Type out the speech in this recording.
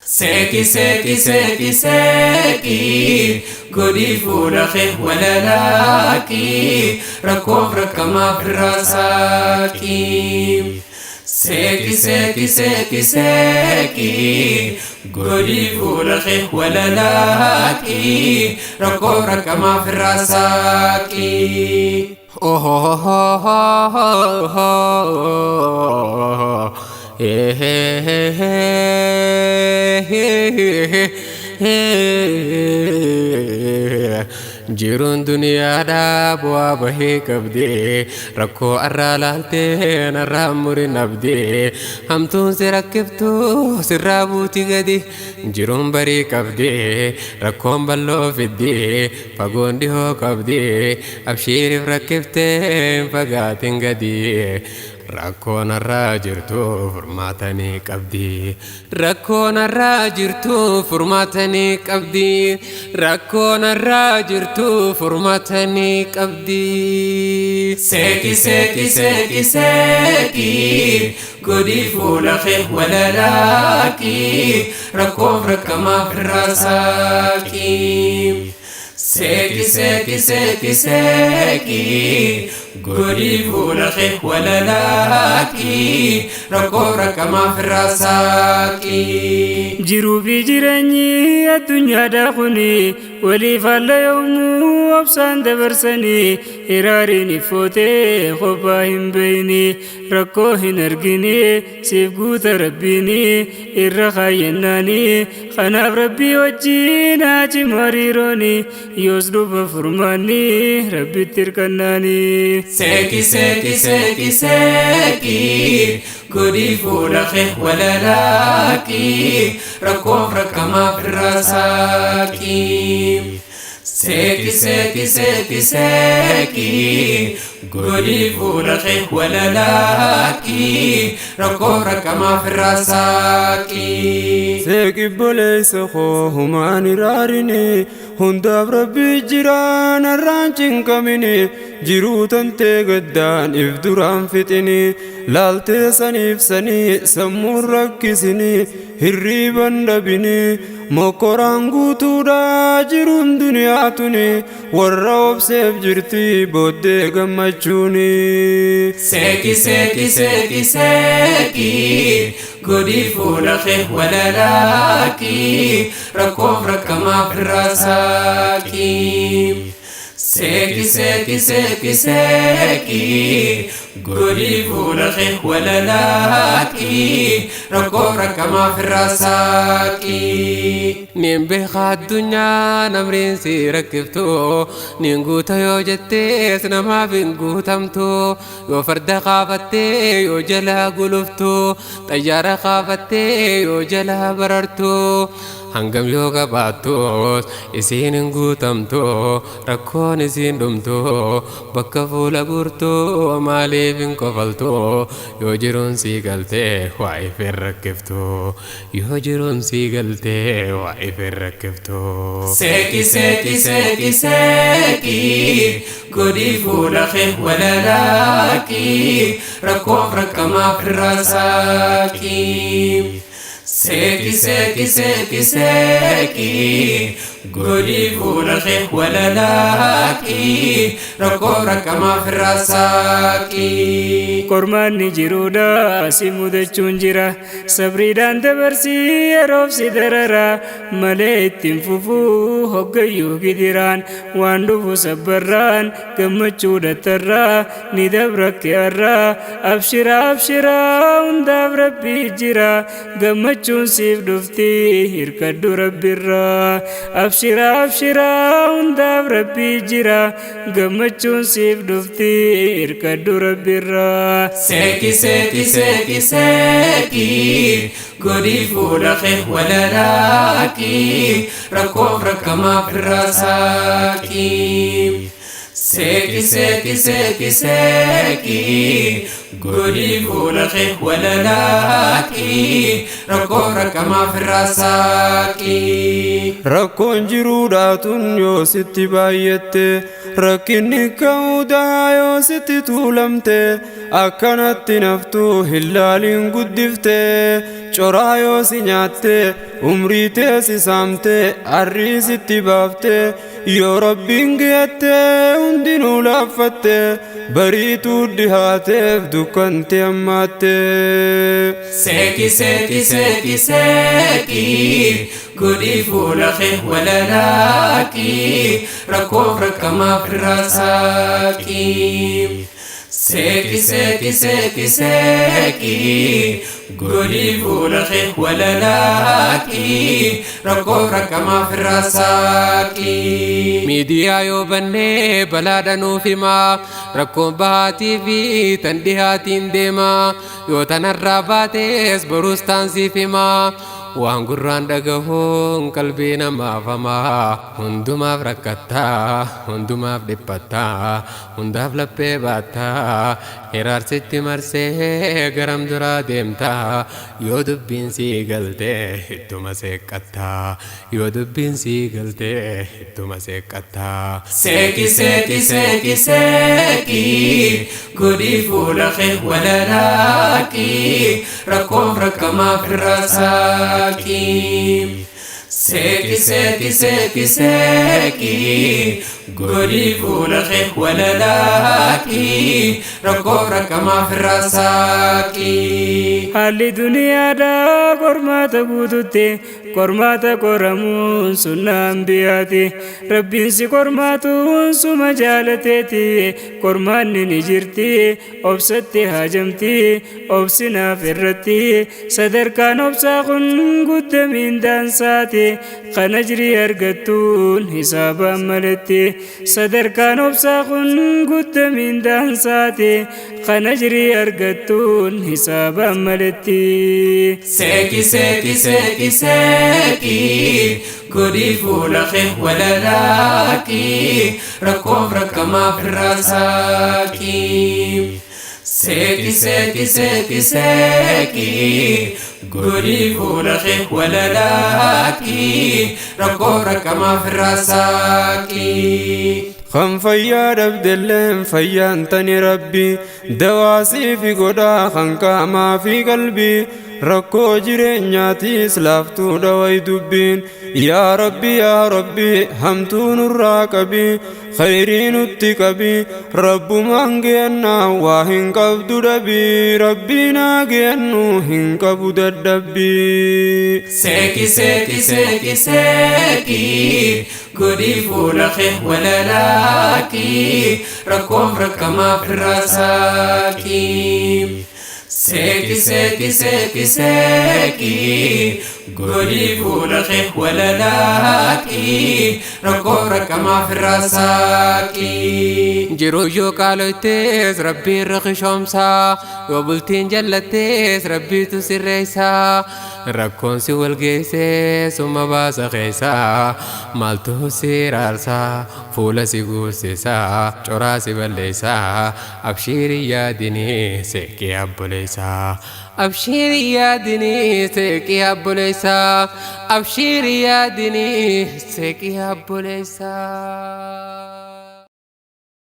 Seeqi seeqi seeqi seeqi godhii fuula kee walalaaqi rakkoof rakkamaaf irraa saaqi. Seeqi seeqi seeqi seeqi godhii fuula kee walalaaqi rakkoof rakkamaaf irraa saaqi. Jiruun duniyaadhaa bu'aa bahii qabdi, rakkoo arraa laaltee narraa murin abdi, hamtuun si rakkiftu sirraa buuti gadi. Jiruun barii qabdi, rakkoon bal'oo fiddi, fagoon dhihoo qabdi, abshiiriif rakkiftee hin fagaatin gadi. Rakkoon har'aa jirtu furmaatanii qabdi. Rakkoon har'aa jirtu furmaatanii qabdi. Rakkoon har'aa jirtu furmaatanii qabdi. Seeqi seeqi seeqi seeqi godhii fuula kee walalaaqi rakkoof rakkamaaf irraa saaqi. Seeqi seeqi seeqi seeqi godhii fuula kee walalaaqi rakkoof rakkamaaf irraa saaqi. Jiruu fi jireenyi addunyaadhaa kuni waliif haala yoomuu obsaan dabarsanii, hiraariin iffootee kophaa hin beeyni, rakkoo hin argini, siif guuta Rabbiini irra kaayyannaani. Kanaaf Rabbii wajjiin haa cimu hariirooni, yoos dhufa furmaanni Rabbitti hirkannaani. Seeqi seeqi seeqi seeqi godhii fuula kee walalaaqi rakkoof rakkamaaf irraa saaqi. Seeqi seeqi seeqi seeqi godhii fuula kee walalaaqi rakkoof rakkamaaf irraa saaqi. Seeqi obboleessa koo, humaan iraarini, hundaaf Rabbi jira, narraan cinqamini, jiruu tantee gaddaan if duraan fixini, laaltee saniif sanii sammuun rakkisini, hirriiban dhabini, mokkoraan guutuudha jiruun duniyaa tuni, warra obseef jirti booddee gammachuuni. Seeqi seeqi seeqi seeqi godhii fuula kee walalaaqi rakkoof rakkamaaf irraa saaqi. Seeqi seeqi seeqi seeqi godhii fuula kee walalaaqi rakkoof rakkamaaf irraa saaqi. Nin beeka addunyaa namriin si rakkiftu, nin guuta yoo jettees namaaf hin guutamtu, yoo farda kaafattee yoo jalaa guluftu, xayyaara kaafattee yoo jalaa barartu, hangam yoo qabaattus isiin hin guutamtu, rakkoon isiin dhumtu, bakka fuula guurtu maaliif hin kofaltu? Yoo jiruun sii galtee waa if hin rakkiftu, yoo jiruun sii galtee waa if hin rakkiftu. Seeqi seeqi seeqi seeqi godhii fuula kee walalaaqi rakkoof rakkamaaf irraa saaqi. Seeqi seeqi seeqi seeqi godhii fuula kee walalaaqi rakkoof rakkamaaf irraa saaqi. Qormaanni jiruudha si mudachuun jira, sabriidhaan dabarsii, yeroof si darara malee ittiin fufuu hoggayyuu gidiraan, waan dhufu sabbarraan gammachuu dattarraa ni dabra keerraa. Abshira abshira, hundaaf Rabbii jira, gammachuun siif dhufti, hirkadhu Rabbirraa. Abshira abshira, hundaaf Rabbii jira, gammachuun siif dhufti, hirkadhu Rabbirraa. Seeqi seeqi seeqi seeqi godhii fuula kee walalaaqi rakkoof rakkamaaf irraa saaqi. Seeqi seeqi seeqi seeqi godhii fuula kee walalaaqi rakkoof rakkamaaf irraa saaqi. Rakkoon jiruudhaatun yoo sitti baay'atte, rakkinni ka'uudhaa yoo sitti tuulamte, akkanatti naftuu hin laalin guddifte. Coraa yoo si nyaatte, umrii tee si saamte, arrii sitti baafte, yoo Rabbiin geette hundinuu laaffatte, bariituu dhihaateef dukkanti hammaatte. Seeqi seeqi seeqi seeqi godhii fuula kee walalaaqi, rakkoof rakkamaaf irraa saaqi. Seeqi seeqi seeqi seeqi godhii fuula kee walalaaqi, rakkoof rakkamaaf irraa saaqi. Miidiyaa yoo bannee balaadha nuuf himaa, rakkoon bahaatii fi tan dhihaatiin deemaa, yoo tanarraa baatees boruus taansiif himaa. Waan gurraan dhagahuun qalbii namaaf hamaa, hundumaaf rakkattaa, hundumaaf dhiphattaa, hundaaf laphee baattaa, hiraarsitti marsee garam duraa deemtaa, yoo dubbiin sii galtee ittuma seeqqattaa, yoo dubbiin sii galtee ittuma seeqqattaa. Seeqi seeqi seeqi seeqi godhii fuula kee walalaaqi, rakkoof rakkamaaf irraa saaqi. Seeqi seeqi seeqi seeqi godhii fuula kee walalaaqi, rakkoof rakkamaaf irraa saaqi. Haalli duniyaadhaa qormaata guututti, qormaata qoramuun sunnaa ambiyaati. Rabbiin si qormaatuun suma jaalateeti. Qormaanni ni jirti, obsatti haajamti, obsinaaf irratti. Sadarkaan obsaa kun guddamiin daansaati. Kan ajrii argattuun hisaabaan maletti. Sadarkaan obsaa kun guddamiin daansaati. Kan ajrii argattuun hisaabaan maletti. Seeqi seeqi seeqi seeqi godhii fuula kee walalaaqi, rakkoof rakkamaaf irraa saaqi. Seeqi seeqi seeqi seeqi godhii fuula kee walalaaqi, rakkoof rakkamaaf irraa saaqi. Kan fayyaa dhabdelleen fayyaan tani Rabbi dawaasii fi godhaa kan qaamaa fi qalbii, rakkoo jireenyaatiis laaftuu dhaway dubbiin. Yaa Rabbi, yaa Rabbi, hamtuu nurraa qabi, khayrii nutti qabi. Rabbumaan geennaa waa hin qabdu dhabi, Rabbii naa geennu hin qabu dadhabbii. Seeqi seeqi seeqi seeqi godhii fuula kee walalaaqi, rakkoof rakkamaaf irraa saaqi. Seeqi seeqi seeqi seeqi godhii fuula kee walalaaqi, rakkoof rakkamaaf irraa saaqi. Jiruu yoo qaaloytees Rabbiin rakishoomsaa, yoo bultiin jallattees Rabbiitu sirreessaa, rakkoon si wal geessee suma baasa keessaa, maaltu si raarsaa, fuula si guursisaa, coraa si balleessaa, abshiirii yaadinii seeqii abboleessaa. Abshiirii yaadinii seeqii abboleessaa. Abshiirii yaadinii seeqii abboleessaa.